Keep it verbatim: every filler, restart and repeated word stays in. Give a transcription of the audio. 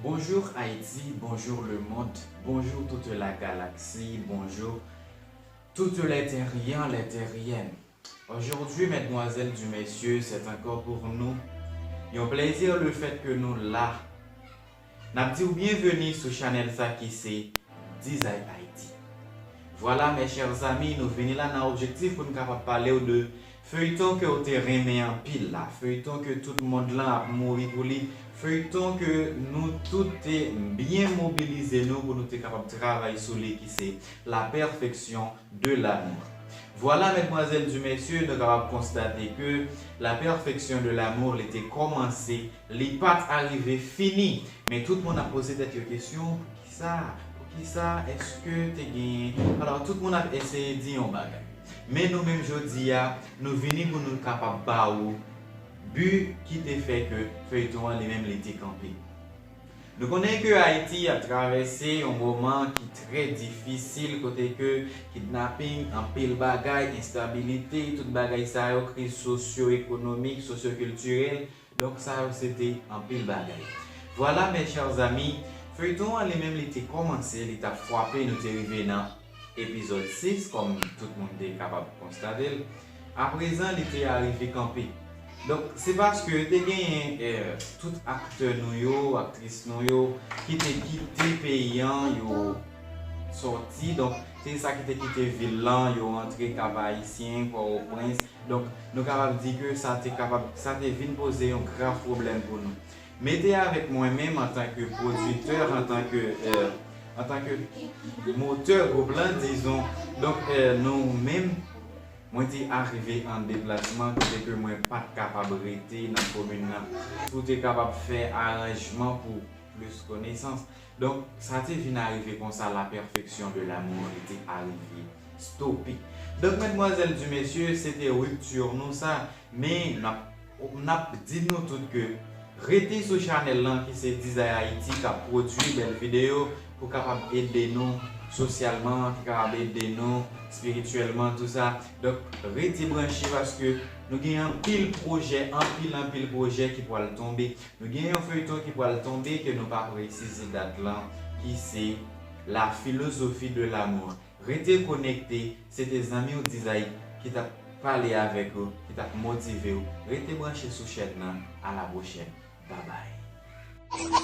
Bonjour Haïti, bonjour le monde, bonjour toute la galaxie, bonjour toutes les terriens, les terriennes. Aujourd'hui, mesdemoiselles, du messieurs, c'est encore pour nous yon plezi le fèt ke nou la. N ap di w byenveni sou chanèl sa ki se Dizay Ayiti. Vwala, mes chers amis, nou vini la nan objektif pou n kapab pale w de feyton ke w te renmen anpil la, feyton ke tout mond lan ap mouri pou li, feyton ke nou tout te byen mobilize nou pou nou te kapab travay sou li, ki se La Perfection de l'amour. Vwala, mesdemoiselles et messieurs, nou kapab konstate ke La Perfection de l'amour, li te kòmanse, li pa t arive fini. Men tout moun ap poze tèt yo kesyon, poukisa, poukisa, èske te genyen? Alò, tout moun ap eseye di yon bagay. Men nou menm jodi a, nou vini pou nou kapab ba ou bi ki te fè ke feyton an li menm li te kanpe. Nou konnen ke Ayiti ap travèse yon moman ki trè difisil, kote ke kidnaping, anpil bagay, enstabilite, tout bagay sa yo, kriz sosyo-ekonomik, sosyo-kiltirèl, donk sa yo se te anpil bagay. Vwala, mes chers amis, feyton an li menm li te kòmanse, li t ap fwape, nou te rive nan epizòd sis, kòm tout moun te kapab konstate l. Aprezan, li te arive kanpe. Donk, se paske te genyen, eh, tout aktè nou yo, aktris nou yo, ki te kite peyi an, yo sòti. Donk, se sa ki te kite vil lan, yo rantre Kap Ayisyen, Pòtoprens. Donk, nou kapab di ke sa te kapab, sa te vin poze yon grav pwoblèm pou nou. Mete avèk mwen menm antanke pwodiktè, antanke, eh, antanke motè gwoup lan, dizon. Donk, eh, nou menm, mwen te arive an deplasman, kote ke mwen pa t kapab rete nan komin nan, pou te kapab fè aranjman pou plis konesans. Donk, sa te vin arive konsa, La Perfection de l'amour, li te arive stope. Donk, mesdemoiselles et messieurs, se te ripti nou sa, men n ap, n ap di nou tout ke rete sou chanèl lan ki se Dizay Ayiti k ap pwodui bèl videyo pou kapab ede nou sosyalman, ki kapab ede nou espirityèlman, tou sa. Donk, rete branche paske nou gen anpil pwojè, anpil, anpil pwojè ki pral tonbe. Nou gen yon feyton ki pral tonbe ke nou pa presize dat lan, ki se La Philosophie de l'amour. Rete konekte, se te zanmi w Dizay ki t ap pale avèk ou, ki t ap motive w. Rete branche sou chèn nan, a la pwochèn. Babay.